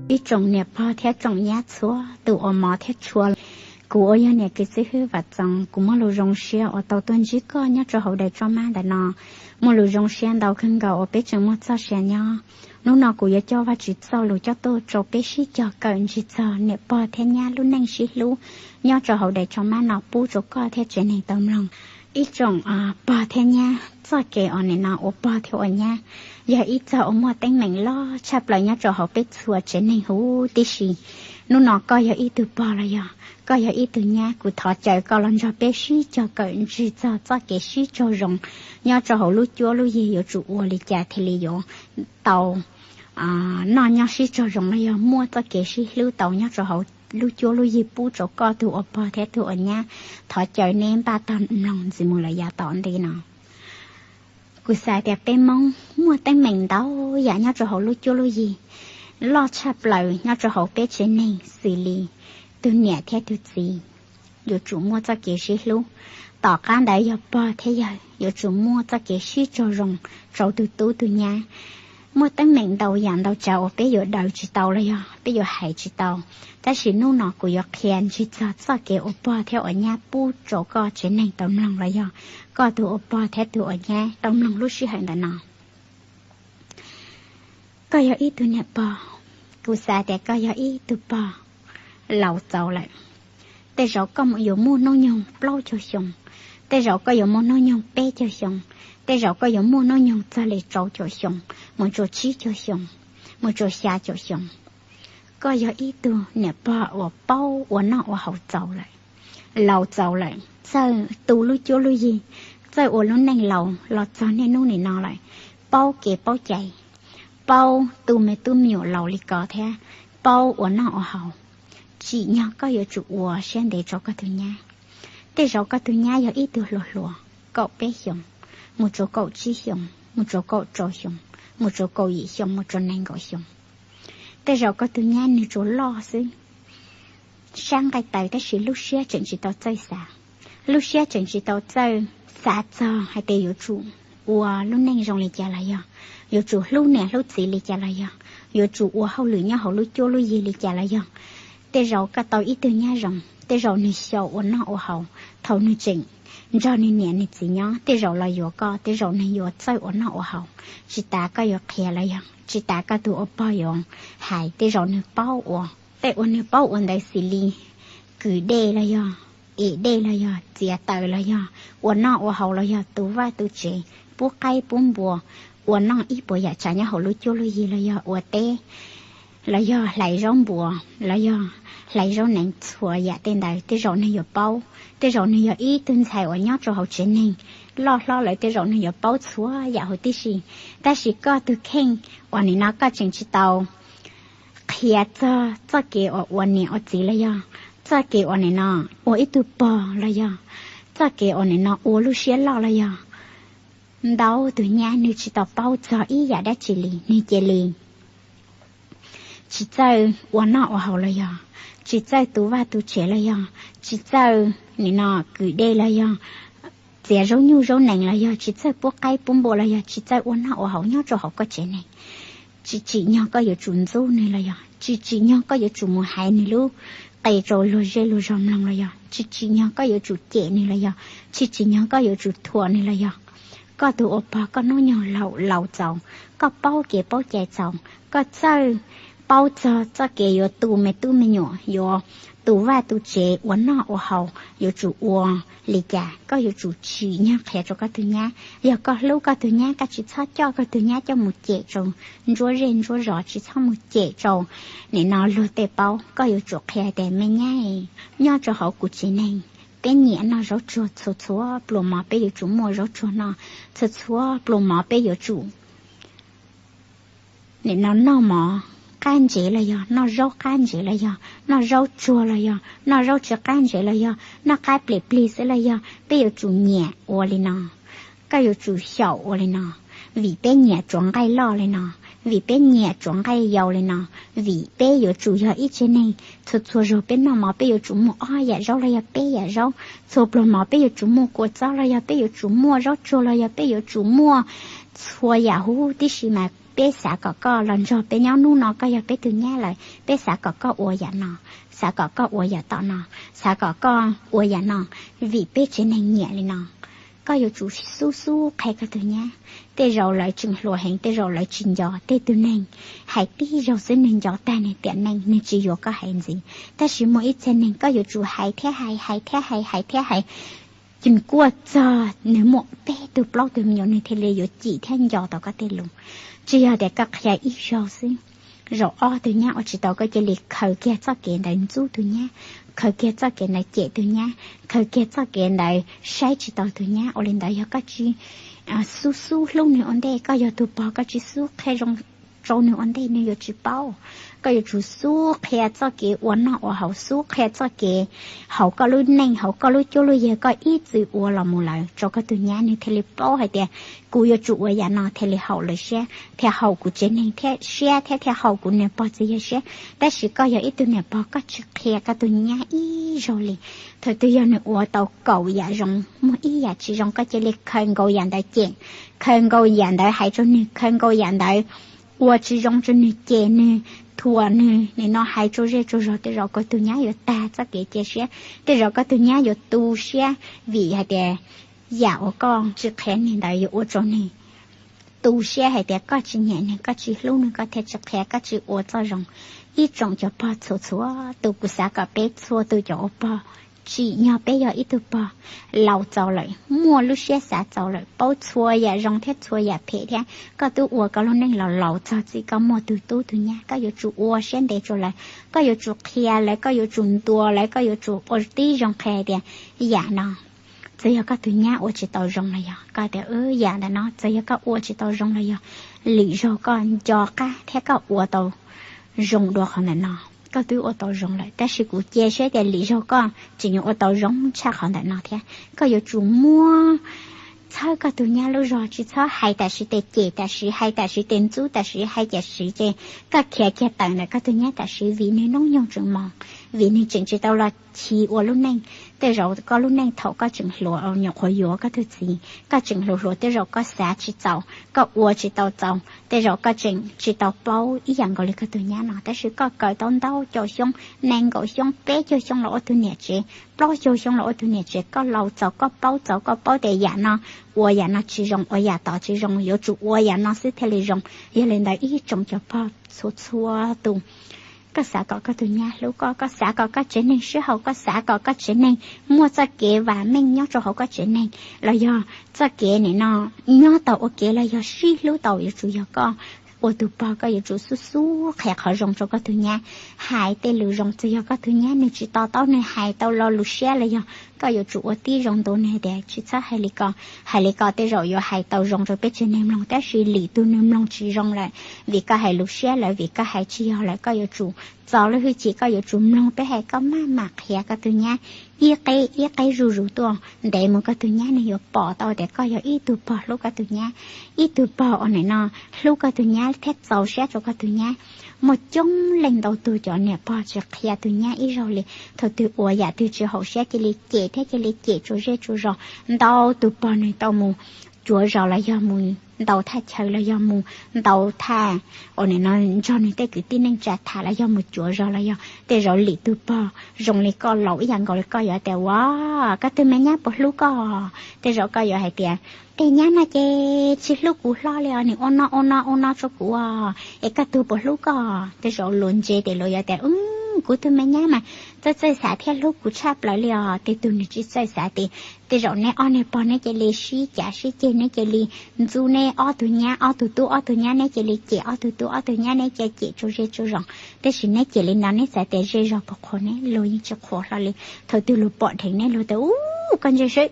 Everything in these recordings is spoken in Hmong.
Ib tsoom niam pog thiab tsoom nyab txhua tus uas hmov thiab tshua, kuv uas yog niam kws xib hwb Vam Txoov, kuv muaj lus zoo siab uas tau tuaj ntsib koj nyob rau hauv daim tso mab ntawm no. Muaj lus zoo siab ntau kawg nkaus uas peb tseem muaj txoj sia nyob. Hnub no kuv yuav coj Vajtswv txoj lus coj tuaj rau peb sib cog kawm ntsis txog niam pog thiab nyab lub neej sib hlub nyob rau hauv daim tso mab no pub rau koj thiab tsev neeg tau mloog. Ib tsoom pog thiab nyab, txoj kev uas nim no ua pog thiab ua nyab yog ib txoj uas muaj teeb meem loj tshaj plaws nyob rau hauv peb txhua tsev neeg huv tib si. Hnub no koj yog ib tug pog los yog koj yog ib tug nyab, kuv thov caw koj los nrog peb sib cog kawm ntsis txog txoj kev sib raug zoo nyob rau hauv lub cuab lub yig yuav tsum ua li cas thiaj li yuav tau noj nyob sib raug zoo los yog muaj txoj kev sib hlub tau nyob rau hauv lub cuab lub yig pub rau koj tug ua pog thiab tug ua nyab. Thov caw neb npaj tog mloog ntxiv mus lawm yav tom ntej no. Kuv xav tias peb Hmoob muaj teeb meem ntau yam nyob rau hauv lub cuab lub yig. Loj tshaj plaws nyob rau hauv peb tsev neeg xws li tug niam thiab tug txiv yuav tsum muaj txoj kev sib hlub. Tom qab ntawd yog pog thiab yawg yuav tsum muaj txoj kev sib raug zoo rau tug tub tug nyab. Muaj teeb meem ntau yam ntau tsav uas peb yuav daws tsis tau los yog peb yuav hais tsis tau, tab sis hnub no kuv yuav qhia ntsis txog txoj kev ua pog thiab ua nyab pub rau koj tsev neeg tau mloog los yog koj tug ua pog thiab tug ua nyab tau mloog lub sij hawm ntawm no. Koj yog ib tug niam pog, kuv xav tias koj yog ib tug pog laus txaus lawm. Tej zaum koj yuav muaj hnub nyoog plaub caug xyoo, tej zaum koj yuav muaj hnub nyoog peb caug xyoo, tej zaum koj yuav muaj hnub nyoog txog li rau caum xyoo, mus rau tsib caug xyoo, mus rau xya caum xyoo. Koj yog ib tug niam pog uas paub ua noj ua haus txaus lawm, laus txaus lawm, txawj tu lub cuab lub yig, txawj ua lub neej laus los txog niaj hnub nim no lawm, paub kev paub cai, paub tu me tub me nyuam laus li ko thiab paub ua noj ua haus. Tsim nyog koj yuav tsum ua siab ntev rau koj tug nyab. Tej zaum koj tug nyab yog ib tug hluas hluas, kaum peb xyoos, mus rau kaum tsib xyoos, mus rau kaum rau xyoos, mus rau kaum yim xyoo, mus rau nees nkaum xyoo. Tej zaum koj tug nyab nws tsuas loj xwb, sab nqaij taws tab sis lub siab tseem tsis tau txawj xav. Lub siab tseem tsis tau txawj xav txog hais tias yuav tsum ua lub neej zoo li cas los yog yuav tsum hlub niam hlub txiv li cas los yog yuav tsum ua hauj lwm nyob hauv lub cuab lub yig li cas los yog. Tej zaum koj tau ib tug nyab zoo, tej zaum nws xyaum ua noj ua haus, thaum nws tseem nrog nws niam nws txiv nyob, tej zaum los yuav koj, tej zaum nws yuav txawj ua noj ua haus. Tsis tas koj yuav qhia los yog tsis tas koj tus ua pog yuav hais, tej zaum nws paub ua. Tej uas nws paub ua ntawd xws li kwv dej los yog ev dej los yog txiav taws los yog ua noj ua haus los yog tu vaj tu tsev, pub qaib pub npua, ua noj ib puas yam tsav nyob hauv lub cuab lub yig los yog ua teb los yog hlais zaub npua los yog hlais zaub nees, txhua yam tej ntawd tej zaum nws yuav paub. Tej zaum nws yog ib tug ntxhais uas nyob rau hauv tsev neeg loj hlob lawm, tej zaum nws yuav paub txhua yam huv tib si. Tab sis koj tus kheej uas nim no koj tseem tsis tau qhia txog txoj kev uas ua niam ua txiv los yog txoj kev uas nim no ua ib tug pog los yog txoj kev uas nim no ua lub siab loj los yog ntau tus nyab nws tsis tau paub txog ib yam dab tsi li, nws cia li tsis txawj ua noj ua haus los yog tsis txawj tu vaj tu tsev los yog tsis txawj nim no kwv dej los yog txiav zaub nyuj zaub nees los yog tsis txawj pub qaib pub npua los yog tsis txawj ua noj ua haus nyob rau hauv koj tsev neeg. Tsis tsim nyog koj yuav tsum ntxub nws los yog tsis tsim nyog koj yuav tsum mus hais nws lub qe rau luag zej luag zog mloog los yog tsis tsim nyog koj yuav tsum cem nws los yog tsis tsim nyog koj yuav tsum thuam nws los yog. Koj tus ua pog koj hnub nyoog laus laus txaus, koj paub kev paub cai txaus, koj txawj paub txog txoj kev yuav tu me tub me nyuam, yuav tu vaj tu tsev, ua noj ua haus yuav tsum ua li cas, koj yuav tsum tsim nyog qhia rau koj tus nyab. Yog koj hlub koj tus nyab, koj tsis txhob coj koj tus nyab coj mus cem rau ntsuab zej ntsuab zos, tsis txhob mus cem rau nim no luag tej paub. Koj yuav tsum qhia tias me nyab, nyob rau hauv kuv tsev neeg, peb nyiam noj zaub tsuag, txhua txhua pluas mov peb yuav tsum muaj zaub tsuag noj, txhua txhua pluas mov peb yuav tsum nim no noj mov qab ntsev los yog noj zaub qab ntsev los yog noj zaub tsuag los yog noj zaub tsis qab ntsev los yog noj qab plig plig xwb los yog peb yuav tsum nyiam ua li no. Koj yuav tsum xyaum ua li no, vim peb nyiam tsuav nqaij loj li no, vim peb nyiam tsuav nqaij yau li no, vim peb yuav tsum yog ib tsev neeg txhua txhua zaug peb noj mov peb yuav tsum muaj ob yam zaub los yog peb yam zaub, txhua pluas mov peb yuav tsum muaj kua txob los yog peb yuav tsum muaj zaub tsuag los yog peb yuav tsum muaj txhua yam huv tib si mas Peb xav kom koj los nrog peb nyob hnub no, koj yog peb tus nyab lawm, peb xav kom koj ua yam no, xav kom koj ua yam tom no, xav kom koj ua yam no, vim peb tsev neeg nyiam li no. Koj yuav tsum xub xub qhia koj tus nyab. Tej zaum lawv tseem hluas heev, tej zaum lawv tsis nco. Tej tug neeg hais tib zaug xwb nws nco tag nws tiam neej, nws tsis yuav koj hais ntxiv. Tab sis muaj ib txhia neeg koj yuav tsum hais thiab hais, hais thiab hais, hais thiab hais, ces kuaj txog nws muaj peb tug plaub tug me nyuam nws thiaj li yuav cim thiab nco tau koj tej lus. Tsis yog tias koj qhia ib zaug xwb, zaum ob tug nyab ua tsis tau koj cia li khaws kiag txoj kev ntawd ntxub tus nyab, khaws kiag txoj kev ntawd cem tus nyab, khaws kiag txoj kev ntawd saib tsis tau tus nyab. Ua li ntawd yog koj tsis xub xub hlub nws ua ntej. Koj yog tus pog koj tsis xub qhia zoo rau nws ua ntej nws yuav tsis paub. Koj yuav tsum xub qhia txoj kev ua noj ua haus, xub qhia txoj kev hauv koj lub neej, hauv koj lub cuab lub yawg koj ib txwm ua los mus lawm rau koj tus nyab, nws thiaj li paub hais tias kuv yuav tsum ua yam no thiaj li haum lawv siab, thiaj haum kuv tsev neeg thiab siab thiab thiaj haum kuv niam pog txiv yawg siab. Tab sis koj yog ib tug niam pog koj tsis qhia koj tus nyab ib zaug li. Thaum twg yog nws ua tau kaum yam zoo, muaj ib yam tsis zoo koj cia li khaws nkaus yam ntawd cem, khaws nkaus yam ntawd hais rau nws, khaws nkaus yam ntawd ua tsis zoo rau nws, cem nws, thuam nws, nim no hais tsaug zej tsaug zog. Tej zaum koj tus nyab yuav tag txoj kev cia siab, tej zaum koj tus nyab yuav tu siab vim hais tias yam uas koj tsis qhia nws ntawd yuav ua rau nws tu siab hais tias koj tsis nyiam nws, koj tsis hlub nws, koj thiaj tsis qhia, koj tsis ua txoj zoo. Ib tsoom cov pog txhua txhua tus, kuv xav kom peb txhua tus cov ua pog, tsim nyog peb yog ib tug pog laus txaus lawm, muaj lub siab xav txaus lawm, paub txhua yam zoo thiab txhua yam phem thiab, koj twb ua koj lub neej los laus txog txij koj muaj tus tub tus nyab, koj yuav tsum ua siab ntev rau lawv, koj yuav tsum qhia lawv, koj yuav tsum ntuas lawv, koj yuav tsum ua tib zoo qhia hais tias yam no txawm yog koj tus nyab ua tsis tau zoo los yog koj tias yam ntawm no txawm yog koj ua tsis tau zoo los yog lwm zaug koj nco qab thiab koj ua tau zoo dua qhov ntawm no, koj twb ua tau zoo lawm, tab sis kuv cia siab tias lwm zaug koj tseem yuav ua tau zoo tshaj qhov ntawm no thiab. Koj yuav tsum muab txhawb koj tus nyab lub zog, tsis txhob hais tam sim tes cem tam sim, hais tam sim tes ntxub tam sim, hais tam sim ces koj khiav kiag tawm ntawm koj tus nyab tam sim vim nws hnub nyoog tseem mos, vim nws tseem tsis tau los chiv ua lub neej. Tej zaum koj lub neej thaum koj tseem hluas nyuam qhuav yuav koj tus txiv, koj tseem hluas hluas tej zaum koj xav tsis txaus, koj ua tsis tau txaus, tej zaum koj tseem tsis tau paub ib yam nkaus li koj tus nyab no, tab sis koj kawm tau ntau caum xyoo, nees nkaum xyoo, peb caug xyoo los ua tus niam tsev, plaub caug xyoo los ua tus niam tsev, koj laus txaus, koj paub txaus, koj paub tias yam no ua yam no tsis zoo, ua yam tod tsis zoo, yuav tsum ua yam no xwb thiaj li zoo. Yog li ntawd ib tsoom cov pog txhua txhua tus, koj xav kom koj tus nyab hlub koj, koj xav kom koj tsev neeg sib haum, koj xav kom koj tsev neeg muaj txoj kev vam meej nyob rau hauv koj tsev neeg, los yog txoj kev nim no nyob tau ua ke los yog sib hlub tau, yuav tsum yog koj ua tus pog koj yuav tsum xub xub qhia qhov zoo rau koj tus nyab, hais tej lus zoo. Txawm yog koj tus nyab nws tsis to taub, nws hais tau lo lus siab los yog koj yuav tsum ua tib zoo ntuas nws hais tias tsis txhob hais li ko, hais li ko tej zaum yuav hais tau zoo rau peb tsev neeg mloog, tab sis lwm tus nws mloog tsis zoo lawm vim koj hais lus siab lawm, vim koj hais tsis yog lawm. Koj yuav tsum txo lub hwj chim, koj yuav tsum mloog peb hais, koj maj mam qhia koj tus nyab ib qeb ib qeb zuj zus tuaj, ntev mus koj tus nyab nws yuav pom tau tias koj yog ib tug pog hlub koj tus nyab, ib tug pog uas nim no hlub koj tus nyab thiab txaus siab rau koj tus nyab. Muaj coob leej ntau tug cov niam pog tsis qhia tus nyab ib zaug li, thaum twg ua yam twg tsis haum siab cia li cem thiab cia li cem tsuas zej tsuas zos, ntau tus pog nws tau mus cuav zos los yog mus ntaus thaj chaw los yog mus ntaus thaj, uas nim no nrog nws tej kwv tij neej tsa tham los yog mus cuav zos los yog tej zaum lwm tus pog zoo li koj laus ib yam nkaus li koj yuav tias ua koj tus me nyab puas hlub koj? Tej zaum koj yuav hais tias tej nyab no ces tsis hlub kuv hlo li os, nws ua no ua no ua no rau kuv os, es koj tus puas hlub koj? Tej zaum luag ntse tes luag yuav tias kuv tus me nyab mas txawj txawj xav thiab hlub kuv tshaj plaws li os. Tej tug nws tsis txawj xav tes tej zaum neb ob niag pog neb cia li sib cav sib ceg, neb cia li ntxub neb ob tug nyab, ob tug tub ob tug nyab, neb cia li cem ob tug tub ob tug nyab, neb cia cem tsuas zej tsuas zos. Tab sis neb cem li no neb xav tias zej zog puas qhuas neb? Luag yeej tsis qhuas hlo li. Thaum twg luag pom dheev neb luag tias u, koj ntsia seb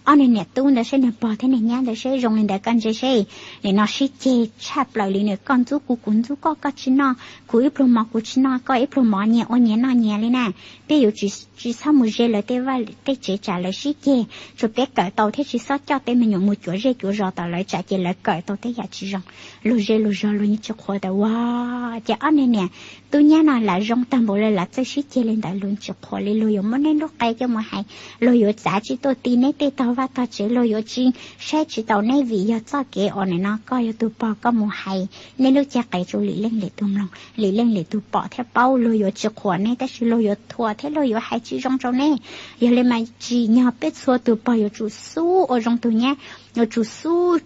ob niag niam tub ntawd seb, niag pog thiab niag nyab ntawd seb, zoo li ntawd koj ntsia seb, nim no sib ceg tshaj plaws li, nws koj ntxub kuv kuv ntxub koj, koj tsis noj kuv ib pluag mov kuv tsis noj koj ib pluag mov, nyias ua nyias noj nyias li na. Peb yuav tsis txhob mus ze lawv tej vaj tej tsev tsam lawv sib ceg, tsuas peb kawm tau thiab tsis txhob coj tej me nyuam mus cuav zej cuav zos tom lawv tsam ces lawv kawm tau tej yam tsis zoo. Luag zej luag zog luag yeej tsis qhuas tias ua, ces ob niag niam tub nyab no lam zoo tag npaum li lam txawj sib ceg li ntawd, luag tsis qhuas li. Luag yuav muab neb lub qe coj mus hais, luag yuav txav tsis tuaj ti neb tej tog vaj tog tsev, luag yuav tsis saib tsis taus neb vim yog txoj kev uas nim no koj yog tus pog koj mus hais neb lub cag qe rau lwm leej lwm tus mloog, lwm leej lwm tus pom thiab paub. Luag yuav tsis qhuas neb tab sis luag yuav thuam thiab luag yuav hais tsis zoo rau neb. Yog li mas tsim nyog peb txhua tus pog yuav tsum xub ua zoo tus nyab, yuav tsum xub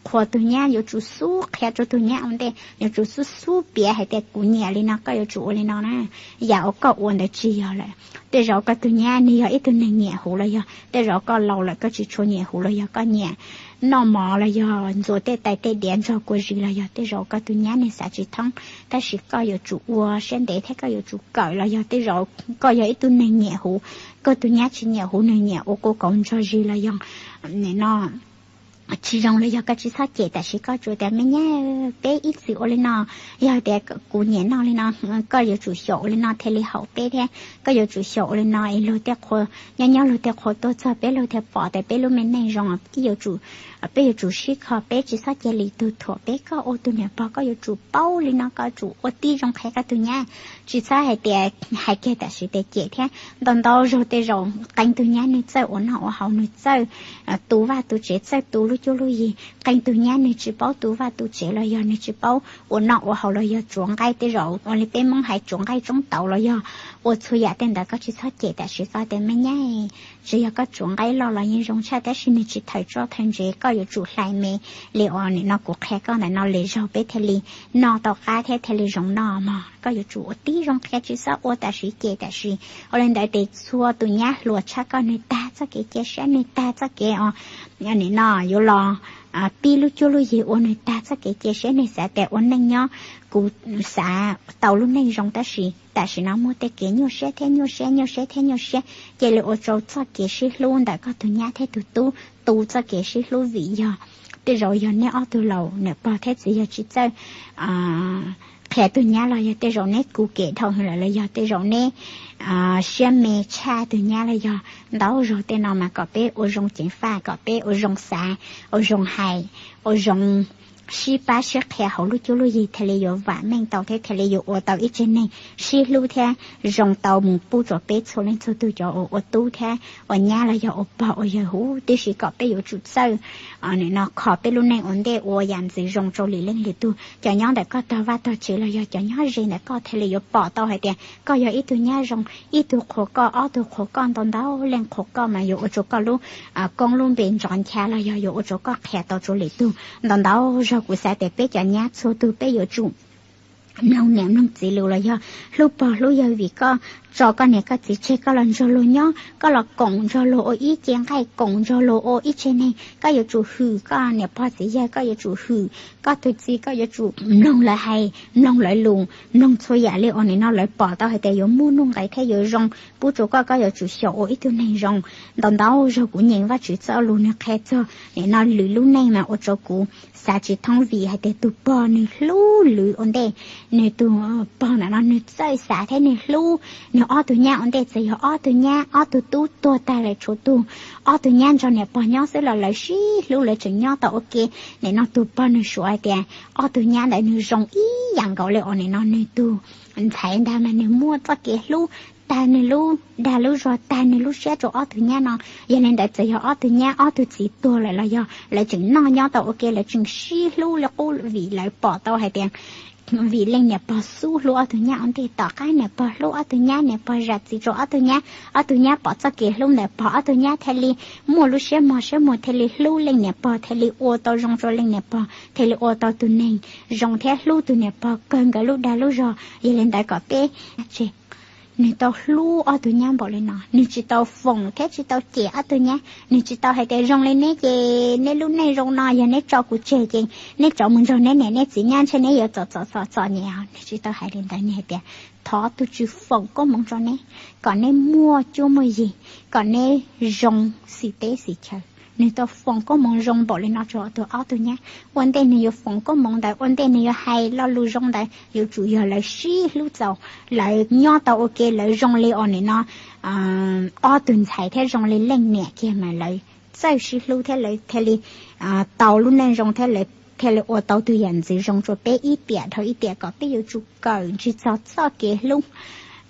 qhuas tus nyab, yuav tsum xub qhia rau tus nyab ua ntej, yuav tsum xub xub piav hais tias kuv nyiam li no, koj yuav tsum ua li no na. Yam uas koj ua ntawd tsis yog lawm. Tej zaum koj tus nyab nws yog ib tug neeg nyiam huv los yog tej zaum koj laus lawm koj tsis tshua nyiam huv los yog koj nyiam noj mov los yog ntxuav tej tais tej diav nrog kua zis los yog tej zaum koj tus nyab nws xav tsis thoob, tab sis koj yuav tsum ua siab ntev thiab koj yuav tsum kawm los yog tej zaum koj yog ib tug neeg nyiam huv, koj tus nyab tsis nyiam huv, nws nyiam ua kua kaus nrog zis los yog no tsis zoo los yog koj tsis txhob cem tam sim, koj tsuas tias me nyab, peb ib txwm ua li no, yog tias kuv nyiam noj li no, koj yuav tsum xyaum ua li no thiaj li haum peb thiab koj yuav tsum xyaum ua li no es luag tej qhua, nyob nyob luag tej qhua tuaj txog peb luag thiaj pom tias peb lub me neej zoo. Peb yuav tsum, peb yuav tsum sib kho, peb tsis txhob cia lwm tus thuam peb. Koj ua tus niam pog koj yuav tsum paub li no, koj tsum ua tib zoo qhia koj tus nyab. Tsis txhob hais tias hais kiag tam sim tes cem thiab. Ntau ntau zaug tej zaum qee tus nyab nws txawj ua noj ua haus, nws txawj tu vaj tu tsev, txawj tu lub cuab lub yig. Qee tus nyab nws tsis paub tu vaj tu tsev los yog nws tsis paub ua noj ua haus los yog tsuav nqaij, tej zaum ua li peb Hmoob hais tsuav nqaij tsoob tauv los yog ua txhua yam tej ntawd, koj tsis txhob cem tam sim, koj tias me nyab, tsis yog koj tsuav nqaij loj los yeej zoo tshaj tab sis nws tsis thawm tso thawm ntsev, koj yuav tsum hlais me li uas nim no kuv qhia koj ntawm no, lwm zaug peb thiaj li noj tau qab thiab thiaj li zoo noj mog. Koj yuav tsum ua tib zoo qhia, tsis txhob ua tam sim cem tam sim. Ua li ntawd ces txhua tus nyab hluas tshaj koj nws tag txoj kev cia siab, nws tag txoj kev uas nim no yuav los pib lub cuab lub yig ua, nws tag txoj kev cia siab, nws xav tias ua neej nyob kuv xav tau lub neej zoo tab sis tam sim no muaj tej kev nyuaj siab thiab nyuaj siab, nyuaj siab thiab nyuaj siab, cia li ua rau txoj kev sib hlub ntawm koj tus nyab thiab tus tub tu txoj kev sib hlub vim yog tej zaum yog neb ob tug laus niam pog thiab txiv yog tsis txawj qhia tus nyab los yog tej zaum neb kuv kev dhau lawm los yog tej zaum neb siab me tshaj tus nyab los yog ntau zaug tej no mas kom peb ua zoo ceev faj, kom peb ua zoo xav, ua zoo hais, ua zoo sib pab sib qhia hauv lub cuab lub yig thiaj li yuav vam meej tau thiab thiaj li yuav ua tau ib tsev neeg sib hlub thiab zoo tau mus pub rau peb txhua leej txhua tus cov uas ua tub thiab ua nyab los yog ua pog ua yawg huv tib si. Kom peb yuav tsum txawj nim no kho peb lub neej ua ntej ua yam ntxwv zoo rau lwm leej lwm tug. Cov nyob ntawm koj tog vaj tog tsev los yog cov nyob ze ntawm koj thiaj li yuav pom tau hais tias koj yog ib tug nyab zoo. Ib tug qhuas koj, ob tug qhuas koj, ntau ntau leej qhuas koj mas yuav ua rau koj lub koob lub npe nrov ncha los yog yuav ua rau koj qhia tau rau lwm tug. Ntau ntau zaug kuv xav tias peb cov nyab txhua tus peb yuav tsum mloog niam mloog txiv lus los yog hlub pog hlub yawg vim koj tso koj niam koj txiv tseg koj los nrog luag nyob, koj los koom nrog luag ua ib ce nqaij, koom nrog luag ua ib tsev neeg. Koj yuav tsum hwm koj niam pog txiv yawg, koj yuav tsum hwm koj tus txiv, koj yuav tsum mloog lawv hais, mloog lawv lus, mloog txhua yam li uas nim no lawv pom tau hais tias yuav muaj nuj nqis thiab yuav zoo pub rau koj, koj yuav tsum xyaum ua ib tug neeg zoo. Ntau ntau zaug kuv nyeem Vajtswv txoj lus nws qhia txog nim no lwm lub neej mas ua rau kuv xav tsis thoob vim hais tias tus pog nws hlub lwm ua ntej, nws tus pog ntawm no nws txawj xav thiab nws hlub nws ob tug nyab ua ntej. Txawm yog ob tug nyab ob tug tub tuag tag lawm tshuav tus ob tug nyab nrog niam pog nyob xwb los lawv sib hlub, lawv tseem nyob tau ua ke. Nim no tus pog nws suav hais tias ob tug nyab ntawd nws zoo ib yam nkaus li uas nim no nws tus ntxhais ntag mas nws muaj txoj kev hlub tag nws lub dag lub zog, tag nws lub siab rau ob tug nyab no. Yog li ntawd txawm yog ob tug nyab ob tug txiv tuag lawm los yog lawv tseem noj nyob tau ua ke, lawv tseem sib hlub li qub vim lawv pom tau hais tias vim leej niam pog xub hlub ob tug nyab ua ntej, tom qab niam pog hlub ob tug nyab, niam pog zam txim rau ob tug nyab, ob tug nyab pom txoj kev hlub ntawd pog, ob tug nyab thiaj li muaj lub siab mog siab muag thiaj li hlub leej niam pog, thiaj li ua tau zoo rau leej niam pog, thiaj li ua tau tus neeg zoo thiab hlub tus niam pog kawg nkawd lub dag lub zog. Yog li ntawd kom peb tsev nws tau hlub ob tug nyab npaum li no, nws tsis tau foom thiab tsis tau cem ob tug nyab, nws tsis tau hais tias zoo li neb ces neb lub neej zoo no, yog neb tso kuv tseg ces neb rov mus nrog neb niam neb txiv nyob ntshe neb yuav txom txom txom txom nyem. Nws tsis tau hais li ntawd, nws hais tias thov tus Tswv foom koob hmoov rau neb, kom neb muaj cuab muaj yig, kom neb zoo xim teb xim chaw. Nws tau foom koob hmoov zoo npaum li no rau tus ob tug nyab. Ua ntej nws yuav foom koob hmoov ntawd, ua ntej nws yuav hais lo lus zoo ntawd yuav tsum yog lawv sib hlub txaus, lawv nyob tau ua ke, lawv zoo li uas nim no ob tug ntxhais thiab zoo li leej niam kiag mas lawv txawj sib hlub thiab lawv thiaj li tau lub neej zoo thiab lawv thiaj li ua tau tus yam ntxwv zoo rau peb ib tiam dhau ib tiam. Kom peb yuav tsum kawm ntsis txog txoj kev hlub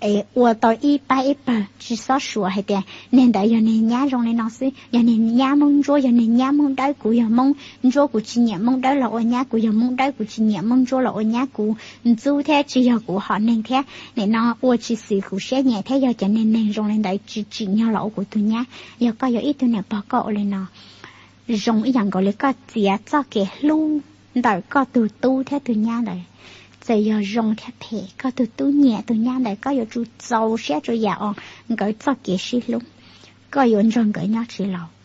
es ua tau ib pab ib pawg, tsis txhob suav hais tias neeg ntawd yog neeg nyab zoo li no xwb, yog neeg nyab Moob Ntsuab, yog neeg nyab Moob Dawb, kuv yog Moob Ntsuab kuv tsis nyiam Moob Dawb los ua nyab, kuv yog Moob Dawb kuv tsis nyiam Moob Ntsuab los ua nyab, kuv ntxub thiab tsis yog kuv hom neeg thiab. Nim no ua tsis xwm kuv siab nyiam thiab, yog cov neeg neeg zoo li ntawd tsis tsim nyog los ua kuv tus nyab. Yog koj yog ib tug niam pog koj ua li no, zoo ib yam nkaus li koj txiav txoj kev hlub ntawm koj tus tub thiab tus nyab ntawd. Txawm yog zoo thiab phem, koj tus tub nyiam tus nyab ntawd, koj yuav tsum txaus siab rau yam uas nkawd txoj kev sib hlub, koj yuav nrog nkawd nyob tsis laus.